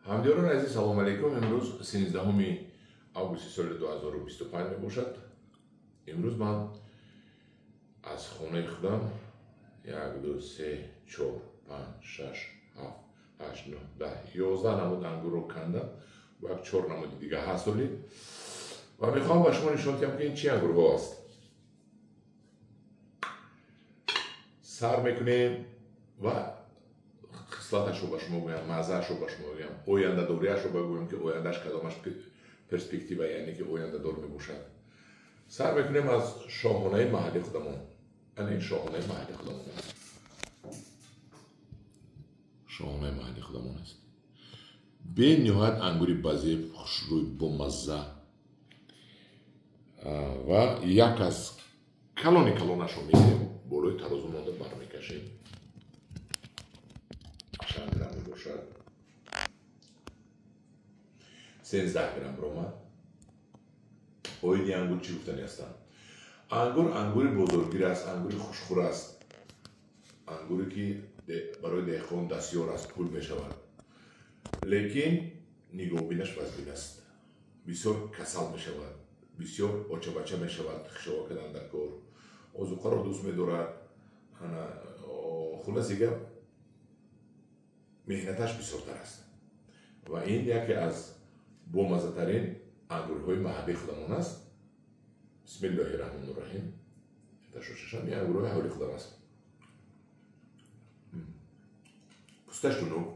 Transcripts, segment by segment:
Ҳамдиёрони азиз, салому алайкум. Имрӯз 13 августи соли 2025 мебошад. Имрӯз ман аз хонаи худам 1, 2, 3, 4, 5, 6, 7, 8, 9, 10, 11 намуд ангурро кандам ва як 4 намуди дига ҳаст оли ва мехоҳам ба шумо нишон диҳам, ки ин чӣ ангурҳо аст. Сар мекунем ва хислаташро ба шумо гӯям, маззаашро ба шумо гӯям, ояндадориашро бигӯям, ки ояндаш кадомаш перспектива, яъне ки ояндадор мебошад. Сар мекунем аз шоҳонаи маҳалли худамон. Ана ин шоҳонаи маҳалли худамон аст. Шоҳонаи маҳалли худамон аст. Бениҳоят ангури базеб, хушрӯй, бомазза ва як аз калони калонашро мегирем, болои тарозу монда бармекашем. Чанд грамм мебошад? 13 грамм ромад. Оиди ангур чӣ гуфтани ҳастам? Ангур ангури бозоргир аст, ангури хушхӯр аст, ангуре ки барои деҳқон дастёр аст, пул мешавад, лекин нигоҳбинаш вазбин аст. Бисёр касал мешавад, бисёр очабача мешавад, хишова кардан дар кор, озуқаро дӯст медорад. Хулоси гап, меҳнаташ бисёртар аст ва ин яке аз бомаззатарин ангурҳои маҳаллии худамон аст. Бисмиллоҳи раҳмони раҳим. Ташошашам, ин ангурҳои ҳавли худам аст. Пӯсташ тунук,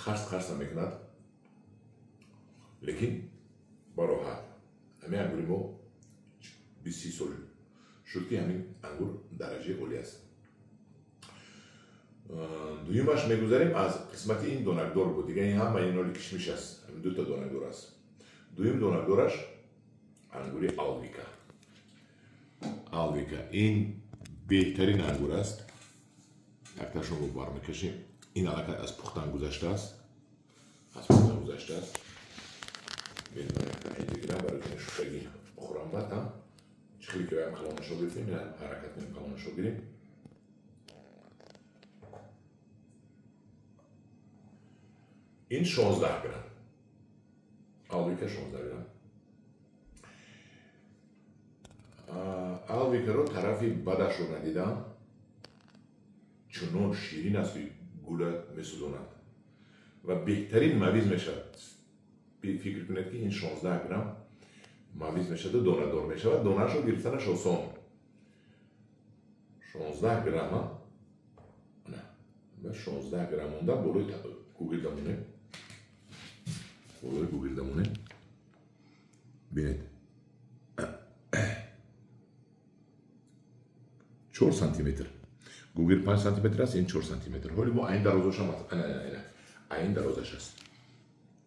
қарс қарса мекунад, лекин бароҳат. Ҳамин ангури мо 20 сол шуд, ки ҳамин ангур дараҷаи олӣ аст. Дуюмаш мегузарем аз қисмати ин донакдор буд. Дига ин ҳама ин оли кишмиш аст. Ҳамин дута донакдор аст. Дуюм донакдораш ангури алвика. Алвика ин беҳтарин ангур аст. Якташонро бармекашем. Ин аллакай аз пухтан гузаштааст. Аз пухтан гузаштааст. Бигирам барои ки шушаги хӯрам бад, ҳам чӣ хеле ки ам калонашо гирифтем, ин ҳаракат кунем калонашо гирем. Ин 16 грамм. Алвика 16 грамм. Алвикаро тарафи бадашро надидам, чунон ширин аст, ки гула месӯзонад ва беҳтарин мавиз мешавад. Фикр кунед, ки ин 16 грамм мавиз мешаваду донадор мешавад. Донаашро гирифтанаш осон. 16 грамма, 16 грамм монда болои гугирда монем. Болои гугирда монем. Бинед. 4 сантиметр. Гугир 5 сантиметр аст, ин 4 сантиметр. Ҳоли мо айн дарозашам аст. Ана, ана, ана. Айн дарозаш аст.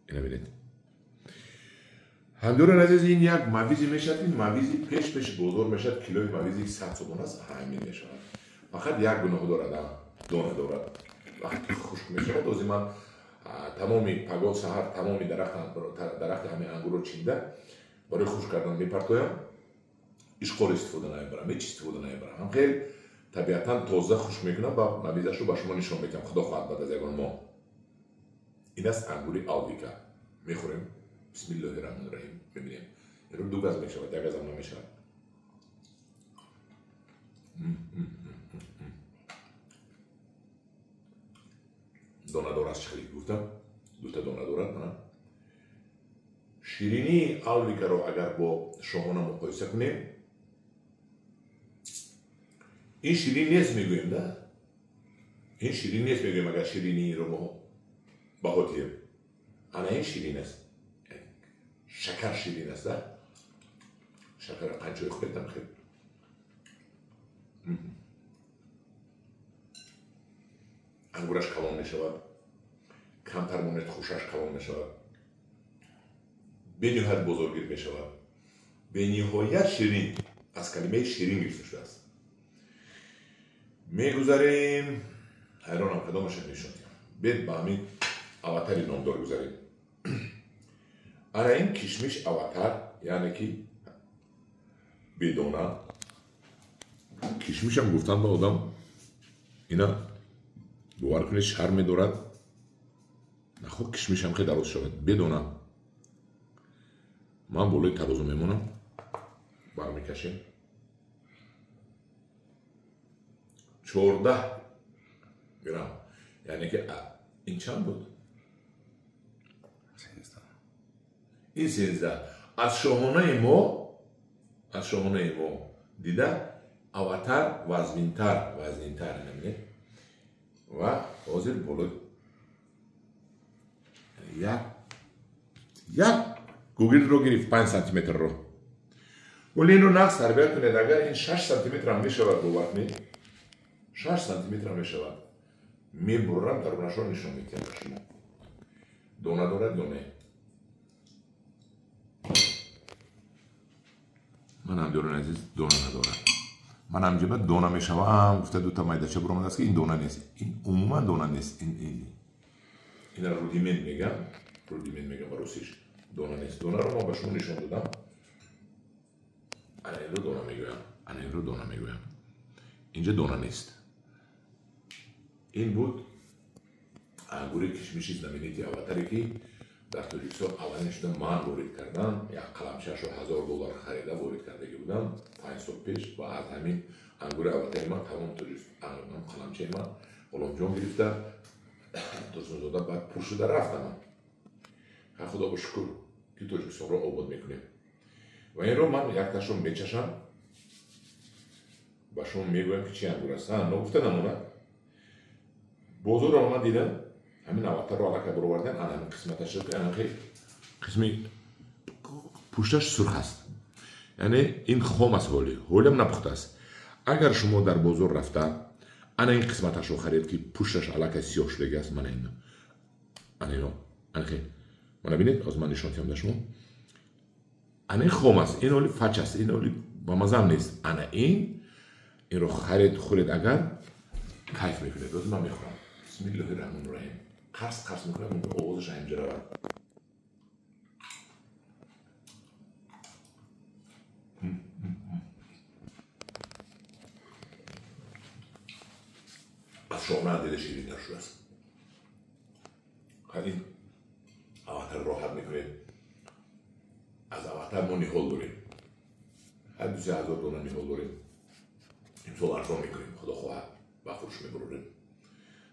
Ина бинед. Ҳамдиёрони азиз, ин як мавизе мешавад, ин мавизи пеш пеши бозор мешавад, килои мавизи 100 сомон аст, ҳамин мешавад. Фақат як гуноҳ дорад, дона дорад. Вақте хушк мешавад, ози ман тамоми пагоҳ саҳар тамоми дарахти ҳамин ангурро чинда барои хушк кардан мепартоям. Ишқор истифода намебарам, ҳеҷ истифода намебарам. Ҳам хел табиатан тоза хушк мекунам ва мавизашро ба шумо нишон медиҳам, худо хоҳад баъд аз ягон моҳ. Ин аст ангури алвика. Мехӯрем. Бисмиллоҳи раҳмони раҳим. Мебинем. Инро ду газ мешавад, як газам намешавад. Донадор аст, чӣ хеле гуфтам, дута дона дорад. Мана ширинии алвикаро агар бо шоҳона муқоиса кунем, ин ширин нест мегӯем, да? Ин ширин нест мегӯем, агар шириниро мо баҳо диҳем. Ана ин ширин аст. Шакар ширин аст, да? Шакара қанчои хӯрдам хел. Ангураш калон мешавад, камтар монед хушаш калон мешавад, бениҳоят бозоргир мешавад, бениҳоят ширин, аз калимаи ширин гирифта шудааст. Мегузарем, ҳайронам кадомаша нишон диҳам. Бед ба ҳамин аватари номдор гузарем. Ана ин кишмиш аватар, яъне ки бедона. Кишмишам гуфтан ба одам ина бовар кунед шарм медорад. Нахо кишмишам хеле дароз шавад. Бедона. Ман болои тарозу мемонам. Бармекашем. 14 грамм. Яъне ки ин чанд буд? 13. Ин 13. Аз шоҳонаи мо дида Аватар вазнинтар намебинед. Ва ҳозир болои як гугилро гирифт 5 сантиметрро. Вале инро нақс тарбия кунед, агар ин 6 сантиметр мешавад, бовар кунед, 6 сантиметр мешавад. Мебурам, дарунашро нишон медиҳам ба шумо. Дона дорад ё не? Ман ҳам дорон азиз, дона надорад. Ман ҳам ҷиба дона мешавам, гуфта дута майдача буромадааст ки ин дона нест. Ин умуман дона нест. Ина рудимент мегам, ба русиш. Дона нест. Донаро ман ба шумо нишон додам. Ана инро дона мегӯям. Инҷа дона нест. Ин буд ангури кишмиши знаменити Аватаре ки дар Тоҷикистон аввалин шуда ман ворид кардам. Як қаламчаашро $1000 харида ворид кардагӣ будам 5 сол пеш ва аз ҳамин ангури Аватари ман тамом Тоҷикистон қаламчаи ман Ғуломҷон гирифта Турсунзода баъд пур шуда рафтам. Худо ба шукр ки Тоҷикистонро обод мекунем. Ва инро ман якташро мечашам, ба шумо мегӯям ки чи ангур аст. Ногуфта намонад, бозорро ман дидам, ҳамин Аватарро аллакай баровардан, ана ҳамин қисматаш ана қисми пушташ сурх аст. Яъне ин хом аст, ҳолиам напухтааст. Агар шумо дар бозор рафта ана ин қисматашро харед ки пушташ аллакай сиёҳ шудагӣ аст, мана ино, ана ино, мана бинед, ҳозир ман нишон диҳам да шумо. Ана ин хом аст, ин ҳоли фач аст, ин ҳоли ба мазаам нест. Ана инро харед, хӯред, агар кайф мекунед. Ҳозир ман мехӯрам. Бисмиллоҳи раҳмони раҳим. Қарс қарс мекунад, мумкин овозаш ҳаминҷа равад. Аз шоҳона дида ширинтар шудааст. Ин Аватар роҳат мекунед. Аз Аватар мо ниҳол дорем. Ҳар 2-3 ҳазор дона ниҳол дорем. Имсол арзон мекунем, худо хоҳад, ба фурӯш мебурорем.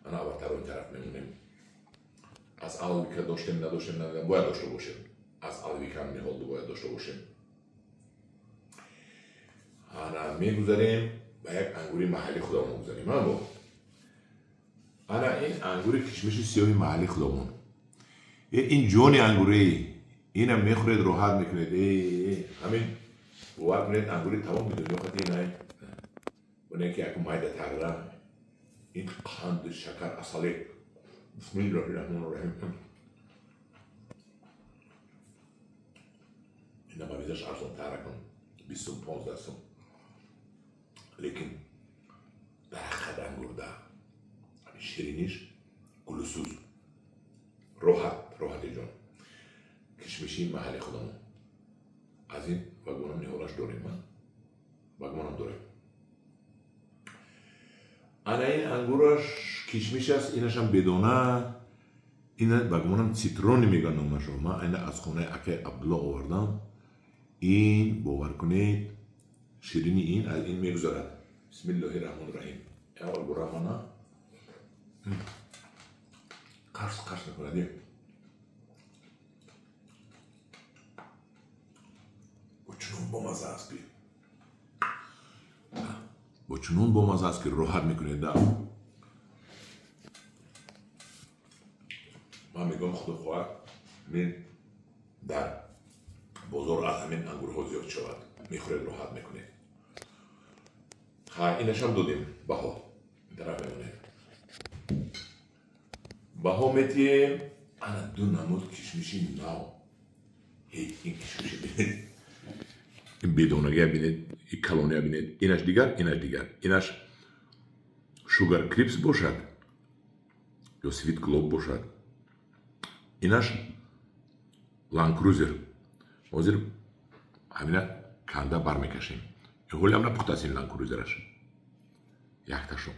Ана Аватарро ин тараф мемонем. Аз Алвика доштем, надоштем, бояд дошта бошем. Аз Алвика ҳам ниҳол бояд дошта бошем. Ана мегузарем ба як ангури маҳалли худамон гузарем. Ана ин ангури кишмиши сиёҳи маҳалли худамон. Ин ҷони ангурӣ, инам мехӯред, роҳат мекунед. Ҳамин бовар кунед, ангури тамоми дунё қати ин оне ки яку майда тағра, ин қанд, шакар, асале. Бисмиллоҳи раҳмони раҳим. Ина мавизаш арзонтар акун, 20 сум, 15 сум. Лекин дар ҳақиқат ангурда ҳамин шириниш гулусӯз, роҳати ҷон. Кишмиши маҳалли худамон. Аз ин вагонам ниҳолаш дорем, вагонам дорем. Ана ин ангураш кишмиш аст, инашам бедона, ина вагонам цитрони мегӯянд номашро. Ман ина аз хонаи акай Абдулло овардам. Ин бовар кунед, ширини ин аз ин мегузарад. Бисмиллоҳи раҳмони раҳим. Аввал бурам ана қарс қарс мекунад. Бо чунон бомаза аст ки роҳат мекунед. Ман мегӯям, худо хоҳад, мин дар бозор аз ҳамин ангурҳо зиёд шавад. Мехӯред, роҳат мекунед. Ха, инашам додем баҳо. Ин тараф мемонем. Баҳо метиҳем. Ана ду намуд кишмиши нав. Ин кишмиши бинед, ин бедонагия бинед, ин калония бинед. Инаш дигар, инаш дигар. Инаш Sugar Crisp бошад ё Sweet Globe бошад. Инаш Land Cruiser. Ҳозир ҳамина канда бармекашем. Ҳолиам напухтааст ин Land Cruiser-аш. Якташо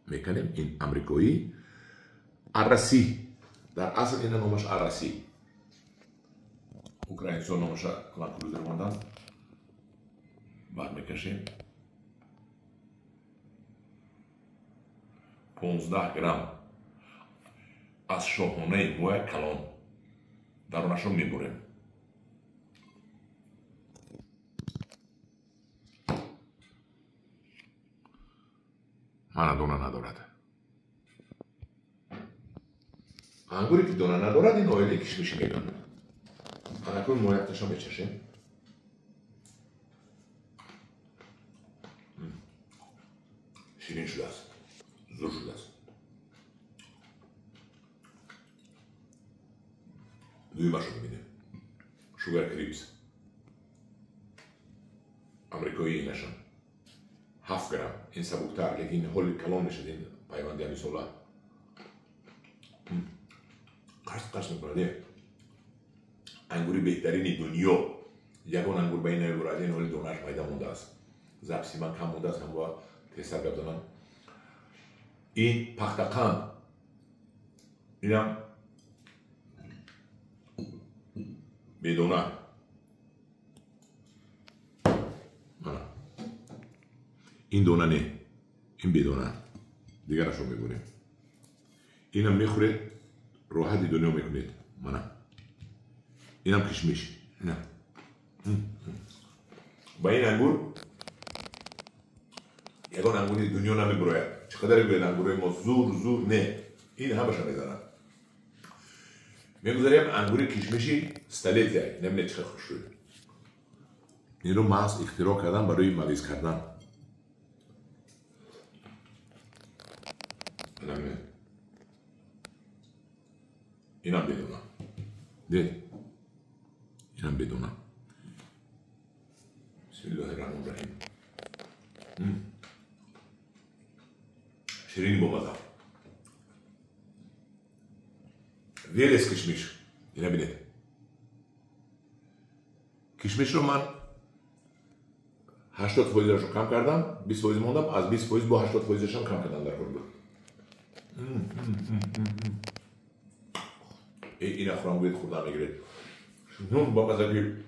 меканем. Ин амрикоӣ, араси Дар асл ина номаш араси. Украинсо номаша Ланд-Крузер мондан. Бармекашем. 15 грамм аз шоҳонаи моя калон дарунашро мебурем. Мана дона надорад. Ангуре ки дона надорад, ин оилаи кишмишӣ мегӯянд. Анакун мо якташа мечашем. Ширин шудааст, зур шудааст. Дуюмашро мебинем. Шугар Крипс. Амрикоии инашам. 7 грамм. Ин сабуктар, лекин ҳоли калон мешад ин пайванди ҳамисола. Қарс қарс мекунад. Ангури беҳтарини дунё. Ягон ангур ба ин намебурад. Ин ҳоли донааш пайдо мондааст. Записи ман кам мондааст, ҳам бояд тезтар гап занам. Ин пахтақанд. Инам бедона. Ин дона не, ин бедона. Дигарашро мебурем. Инам мехӯред, роҳати дунё мекунед. Мана. Инам кишмиш. Ина. Ба ин ангур ягон ангури дунё намебурояд. Чӣ қадаре гӯяд ангурҳои мо зур зур не. Ин ҳамаша мезанад. Мегузарем ангури кишмиши столетия. Намебинед чӣ қадар хушрӯй. Инро маҳз ихтироъ кардан барои мавиз кардан. Инам бедона. Дед. Инам бедона. Бисмиллоҳи раҳмони раҳим. Ширини бомаза. Велес кишмиш. Ина бинед. Кишмишро ман 80%-ашро кам кардам, 20% мондам, аз 20% бо 80%-ашам кам кардам дар кор буд. Ина хӯрам гӯед хӯрда мегиред. Нун ба мазаги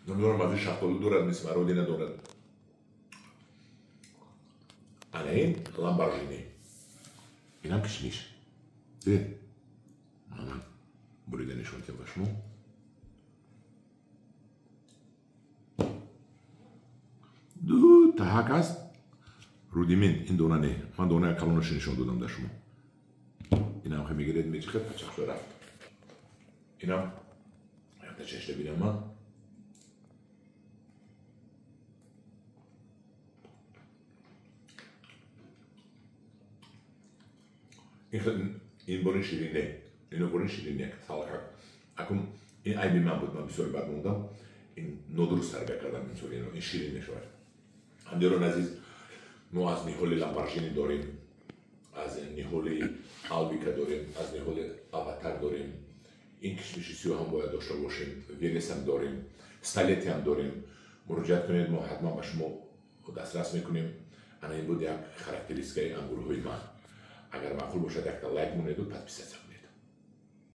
намедонам мазаи шафтолу дорад, мисли смородина дорад. Ана ин ламбаржини. Инам кишмиш. Дидед? Ман бурида нишон дидам ба шумо. Ду таҳак аст. Рудимент, ин дона не. Ман донаи калонашро нишон додам дар шумо. Инам хе мегиред, мечихед, пачақ шуда рафт. Инам якта чашта бинам ман. Ин борин ширин не. Ино борин ширин не, салакак. Акун ин айби ман буд, ман бисёр бад мондам. Ин нодуруст тарбия кардам инсони ино. Ин ширин мешавад. Ҳамдиёрон азиз, мо аз ниҳоли ламбаржини дорем, аз ниҳоли албика дорем, аз ниҳоли аватар дорем. Ин кишмиши сиёҳ ҳам бояд дошта бошем, велес ҳам дорем, столетия ҳам дорем. Муроҷиат кунед, мо ҳатман ба шумо дастрас мекунем. Ана ин буд як характеристикаи ангурҳои ман. Агар маъқул бошад, якта лайк монеду подписаться кунед.